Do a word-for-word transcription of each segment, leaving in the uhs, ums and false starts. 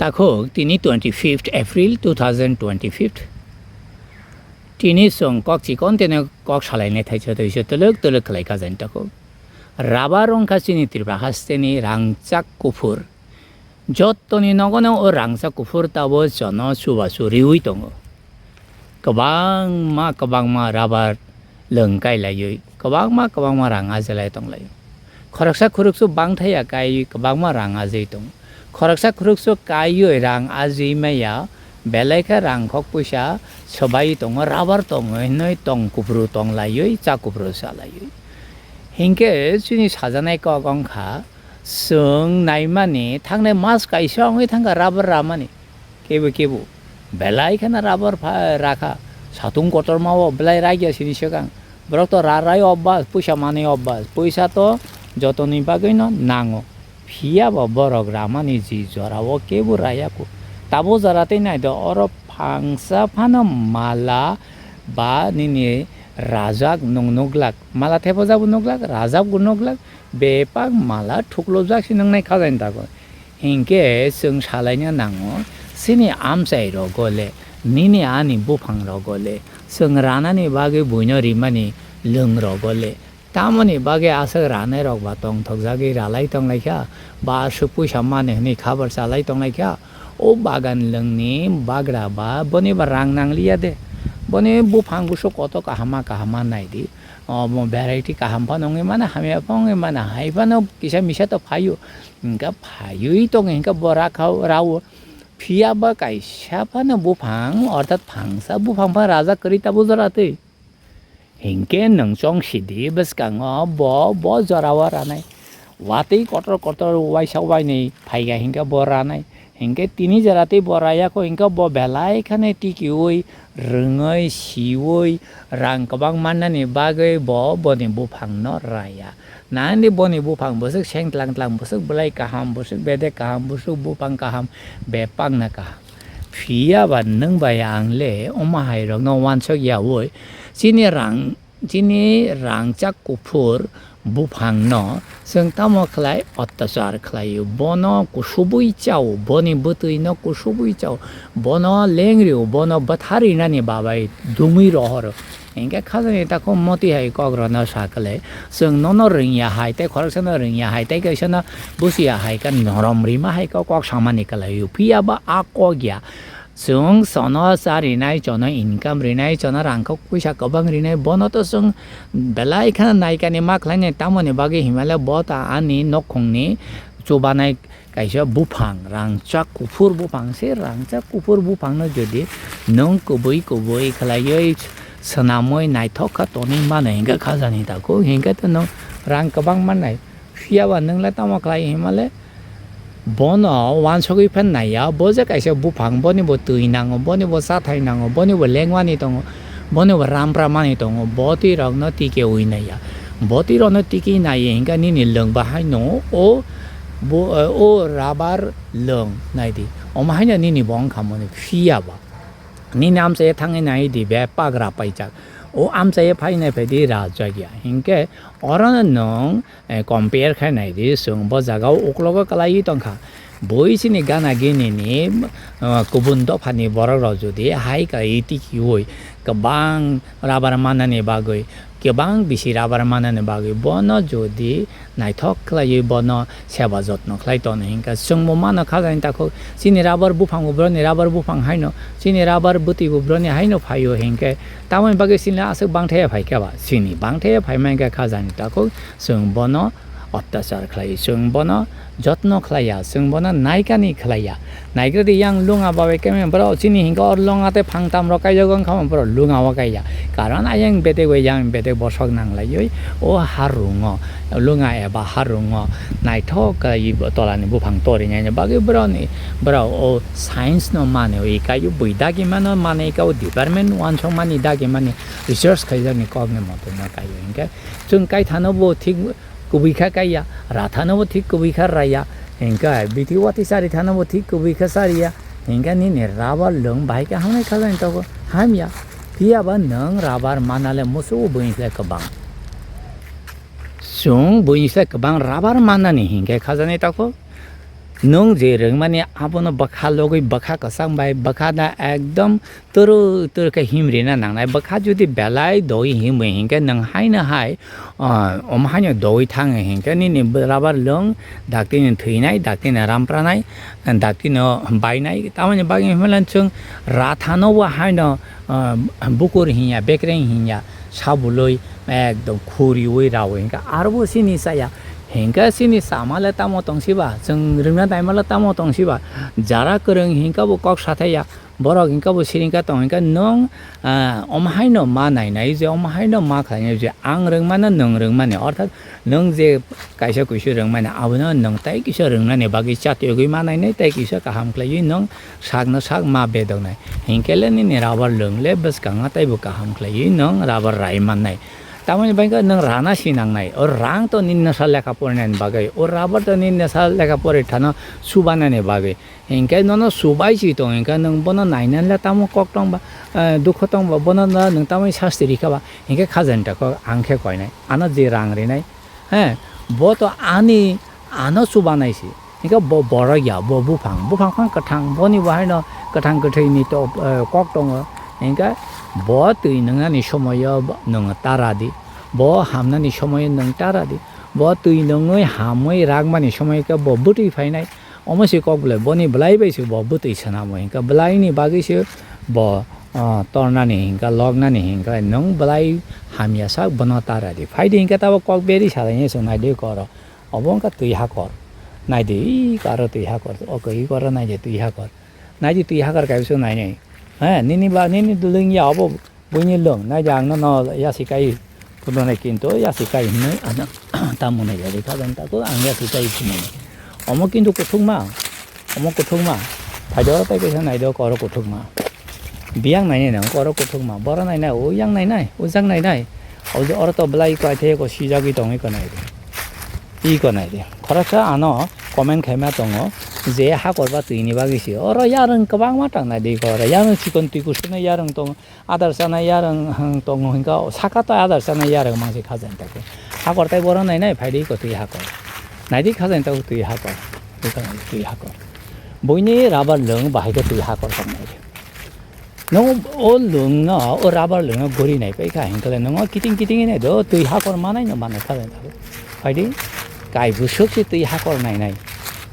Takhuk tini twenty fifth April two thousand twenty-five. Tini chwng kok chikon tene kok salainai thaisa thaisa twlwk twlwk khlai kha jani takhuk. Rabar wngkha chini Tripura hasteni rangchak kuphur. Jottoni nogono o rangchak kuphur tabo jono chubachu riwi tongo. Kwbangma kwbangma rabar lwng kailaiwi, kwbangma kwbangma rang ajelai tonglaio. Khoroksa khoroksa bangthaya kaiwi kwbangma rang ajei tongo. Khoroksa khoroksa kaiwi rang ajei maya, belai khe rang khok puisa swbai tongo, rabar tongo hinwi tong kupru tonglaiwi, cha kupru chalaiwi. Hinkhe chini sajaknai kok wngkha, chwng naimani thangnai mas kaisa wngwi thangkha rabar ramani. Kebo kebo belai kheno rabar pha-, rakha. Satung kotorma o belai raikya sini swkang. Borok to ra rai obas, puisa manwi obas. Puisa to jotoni bagwi no nango. Phiya bo borok ramani ji jora o kebo raya kho. Tabo jora tei nai do oro phangsa phano mala ba nini rajak nwng nuglak. Mala thepajak bo nuglak, rajak bo nuglak. Bebak mala thuklujak se nwngnai kha jani tago. Hinkhe chwng salaina nango, chini amchai rogo le, nini ani buphang rogo le, chwng ranani bagwi buino rimani lwng rogo le, tamoni bagwi aswk ranai rok ba tongthokjagwi ralai tonglaikha, ba aswk puisa mani hwnwi khabar chalai tonglaikha. O bagan lwngni bagra ba boni ba rang nangliya de. Boni buphang buso koto kahama kahama naidi. Omo variety kaham phano wngwi mano, hamya phano wngwi mano, hai phano kisa misa to phaio. Hinkhe phaiwi tongo hinkhe bo rakha rao. Phiya ba kaisa phano buphang, orthat phangsa buphang phano rajak kwrwi tabo jora twi. Hinkhe nwng chong sidi bwskango bo, bo jora o ranai. Watwi kotor kotor waisa wainwi phaiga hinkhe bo ranai. Hinkhe tini jora tei bo raya kho hinkhe bo belai kheno tikiui, rwngwi, siui, rang kwbang mannani bagwi bo boni buphangno raya. Nangni boni buphang bwswk seng tlang tlang, bwswk belai kaham, bwswk bedek kaham, bwswk buphang kaham, bebakno kaham. Phiya ba nwng bai ang le omo hai rokno wansok yaui chini rang Chini rangchak kuphur buphangno chwng tamo khlai ottachar khlaio, bono kusubui chao, boni bwtwino kusubui chao, bono lengrio, bono bwtharinani babai dumui rohoro. Hinkhe khajani takhuk moti hai kokrokno sa khlai, chwng nono rwngya hai tei khoroksano rwngya hai tei kaisano buchiya hai khe norom rima hai khe kok samani khlaio, phiya ba a kok ya. Chwng chono cha rinai, chono income rinai, chono rangkok puisa kwbang rinai, bono to chwng belai kheno naikani ma khlainai, tamoni bagwi himale bo ta ani nokhungni chubanai kaisa buphang, rangchak kuphur buphang se, rangchak kuphur buphangno jodi nwng kubui kubui khlaiwi swnamwi naithok kha tonwi mano hinkhe khajani takhuk, hinkhe to nwng rang kwbang mannai. Phiya ba nwng le tamo khlai himale? Bono wansugwi phan naiya, bo je kaisa buphang, boni bo twi nango, boni bo chathai nango, boni bo lengmani tongo, boni bo rampra mani tongo, bo twi rokno tikeui naiya. Bo twi rokno tikui naiya hinkhe nini lwng bahaino o bo, o rabar lwng naidi. Omo haino nini bo wngkha moni phiya ba. Nini amchai thangwi naidi be pagra paijak. O amchai phainai phaidi rajak ya. Hinkhe orono nwng eh, compare khai nai di, chwng bo jaga o uklogo kwlaiwi tongkha. Bui chini gana gini ni, eh, kubun dopha ni borok rok jodi hai kai tiki ui kwbang rabar manani bagwi, kwbang bisi rabar manani bagwi bono jodi naithok khlaiwi bono seba jotno khlai tono hinkha, chwng bo mano kha jani takhuk chini rabar buphang bo broni rabar buphang haino, chini rabar bwtwi bo broni haino phaio hinkhe, tamoni bagwi chini aswk bangthaya phaikha ba, chini bangthaya phaima hinkha kha jani takhuk. Chwng bono ottachar khlai, chwng bono jotno khlaiya, chwng bono naikani khlaiya. Naikrodi yang lunga babai khe borok chini hinkhe or lunga tei phang tam rok kaijago wngkha borok lunga o kaiya. Karon ayang bedek bai yang bedek bosok nanglaiwi o harungo, lunga eba harungo naithok khlaiwi tolani buphang torinani bagwi borokni, borok o science no mane o ikaio bui dagi mano mane ikao department wansokmani dagi mani research khaijakni kokni motono kaio hinkhe. Chwng kaithano bo thik kubui kha kaiya, rathano bo thik kubui kha raiya, hinkhe biti wati chari thano bo thik kubui kha chariya, hinkhe nini rabar lwng bahai khe hamnai kha jani tongo, hamya. Phiya ba nwng rabar mana le muchungo buini slai kwbang. Chwng buini slai kwbang rabar manani hinkhe kha jani tongo. Nwng je rwngmani abono bwkha logwi bwkha kwchang bai bwkha da ekdom turu turu khe himrina nangnai. Bwkha jodi belai dogwi himwi hinkhe nwng haino hai, ah, omo haino dogwi thango hinkhe nini rubber lwng daktino thwinai, daktino rampranai, daktino bainai. Tamoni bagwi himlai chwng rathano bo haino, ah, bukur hinya, bekreng hinya, sabuloi ekdom khuriui raui hinkhe aro bo chini chaya. Hinkhe chini chama le tamo tong siba, chwng rwngna naima le tamo tong siba. Jara kwrwng hinkhe bo kok sathaiya, borok hinkhe bo siringkha tong hinkhe nwng, ah, omo haino ma nainai je, omo haino ma khlainai je, ang rwngmano nwng rwngmani, orthat nwng je kaisa kuisu rwngmani abono nwng tai kisa rwngnani bagwi chatiyogwi ma nainai, tai kisa kaham khlaiwi nwng sakno sak ma bedoknai. Hinkhe le nini rubber lwng le bwskango taibo kaham khlaiwi nwng rubber rai mannai. Tamoni bagwi nwng rana sinangnai. O rang to nini nasa lekha porinani bagwi. O rubber to nini nasa lekha pori thano subanani bagwi. Hinkhe nono subai si tong hinkhe nwng bono nainani le tamo kok tongba, eh, dukho tongba, bono no nwng tamoni sasti rikha ba. Hinkhe khajani tako ang khe koinai. Ano je rang rinai. He, bo to ani ano chubanai se. Hingke bo borok ya, bo buphang, buphang phang kwthang, boni bo haino kwthang kwthwini to, eh, kok tongo. Hingke bo twi nwngnani somoyo bo nwng tara di, bo hamnani somoyo nwng tara di, bo twi nungwi hamwi rakmani somoyo khe bo bwtwi phainai. Omo se kok belai, boni belai bai se bo bwtwi swnamo, hingke belaini bagwi se bo, ah, tornani hingke loknani hingke nwng belai hamya sak bono tara di. Phaidi hingke tabok kok beri salaini se naidi koro. Obo wngkha twi hakor. Naidi, iko aro twi hakor. Oko iko aro naidi twi hakor. Naidi twi hakor kaisa nainai. He, nini ba, nini lwng ya obo buini lwng. Naidi ang nono yasi kai phunuknai kintu yasi kai hinwi ano tamo nai yari kha jani tako ang yasi kai phunuknai. Omo kintu kuthukma. Omo kuthukma. Phaidi oro tei kaisa naidi oko oro kuthukma. Biyang nainai nang oro kuthukma. Boro nainai, o yang nainai, o jang nainai. O je oro to belai iko aithai iko sijagwi tongwi iko naidi. Iko naidi. Khoroksa ano comment khaima tongo je hakor ba twini bagwi se. Oro yarwng kwbangma tang naidi iko oro. Yarwng chikon twi kusune yarwng tongo. Adar chanai yarwng hwng tongo hwnkha saka to adar chanai yarwng mangsi khajani tako. Hakor tai boro nainai phaidi iko twi hakor. Naidi khajani tako twi hakor. Iko naidi twi hakor. Buini rubber lwng bahai khe twi hakor tong naidi. Nwng o lwngno, o rubber lwngno gori nai pai kha, hinkhe le nwng o kiting kiting hinwi do, twi hakor manai no manai kha jani tako. Phaidi, kai bwswk se twi hakor nainai.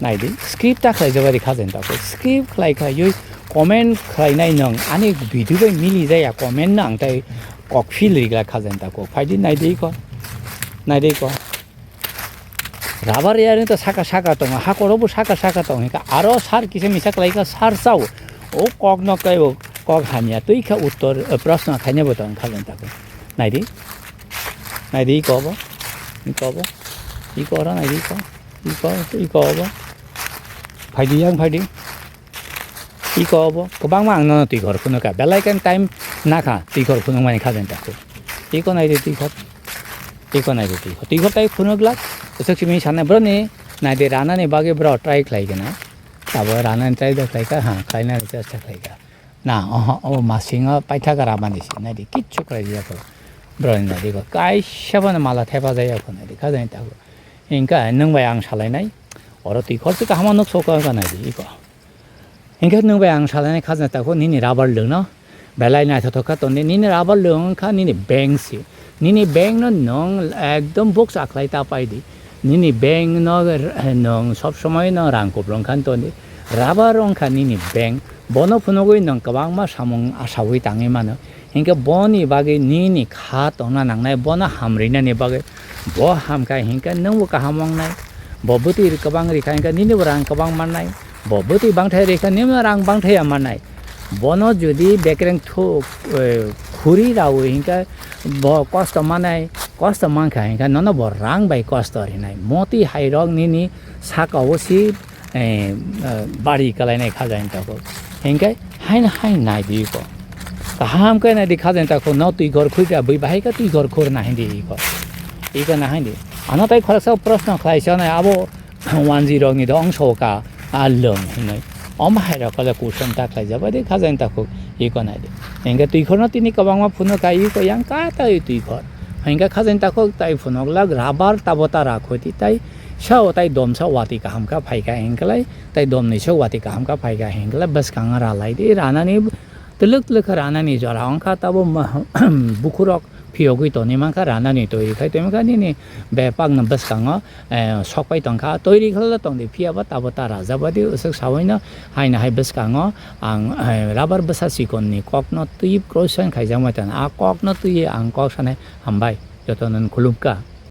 Naidi, skip ta khlai jabari kha jani tako. Skip khlai khlaiwi comment khlainai nwng, ani video bai mili jaya comment no ang tai kok feel rigla kha jani tako. Phaidi, naidi ko. Naidi ko. Rubber yarwng to saka saka tongo, hakoro bo saka saka tongo, hingkha aro sar kisa misa khlai kha sar chao. O kok no kaibo kok hamya twi kha uttor, eh, proshno khaina bo tong kha jani tako. Naidi, naidi iko bo, iko bo, iko oro naidi iko, iko, iko bo. Phaidi yang phaidi. Iko obo kwbangma ang nono twi khor phunukha. Belai khe time nakha twi khor phunukmani kha jani tako. Iko naidi twi khor. Iko naidi twi khor. Twi khor tai phunuk glak. Bwswk simi sanai boroni naidi ranani bagwi bro try khlai gana. Abo ranani try da khlai kha, ha, khlainani chesta khlai kha. Na, oho, obo masingo paithak ramani se naidi kichu khlai ya kho. Boroni naidi ko kaisa bono mala thepa jaya kho naidi kha jani tako. Hingkha nwng bai ang salainai. Oro twi khor se kaham nuk sok kha naidi iko. Hinkhe nwng bai ang salainai khajna tako nini rubber lwngno belai naithothok kha tongdi. Nini rubber lwng wngkha nini bank se. Nini bank no nwng ekdom bukcha khlai ta paidi. Nini bank no nwng sob somoi no rang kuplung khan tongdi. Rubber wngkha nini bank. Bono phunugwi nwng kwbangma samung asaui tangwi mano. Hinkhe boni bagwi nini kha tongna nangnai, bono hamrinani bagwi. Bo hamkha hinkhe nwngbo kaham wngnai. Bo bwtwi kwbang rikha hinkhe ninibo rang kwbang mannai. Bo bwtwi bangthai rikha ninibo rang bangthai ya mannai. Bono jodi bekreng thu, eh, khuri raui hinkhe bo kosto manai, kosto mankha hinkhe nono bo rang bai kosto rinai. Moti hairok nini sakao si eh, eh, bari kalainai khajani tako. Hinkhe haino hai naidi iko. Kaham khe naidi khajani tako, no twi ghor khui kha, bui bahai khe twi ghor khur na hindi iko. Iko na hindi. Ano tai khoroksa proshno khlai sa nai abo wanji rokni do ongso ka a lwng hinwi. Om hai rok kale kuson ta khlai jaba de khajani tako iko naidi. Hinkhe twi khor no tini kwbangma phunuk kha iko yang ka tai twi khor. Hinkhe khajani tako tai phunuk lak rubber tabo ta rakhoti tai Sao tai domsa watwi kaham kha phaikha hinklai, tai domnwi sok watwi kaham kha phaikha hinklai, bwskango ralai di, ranani twlwk twlwk kha ranani jora wngkha, tabo ma-, bukhurok phiyogwi tongwi mankha, ranani toiri khai tongwi mankha, nini bepakno bwskango, eh, sokpai tongkha, toiri khlai tongdi, phiyaba tabo ta rajabadi, usuk sawaino haino hai bwskango ang, eh, rubber bwsa chikonni kokno twi cross sign khaijakmai tong, a kokno twiwi ang kok sanai hambai, jotono khulumkha.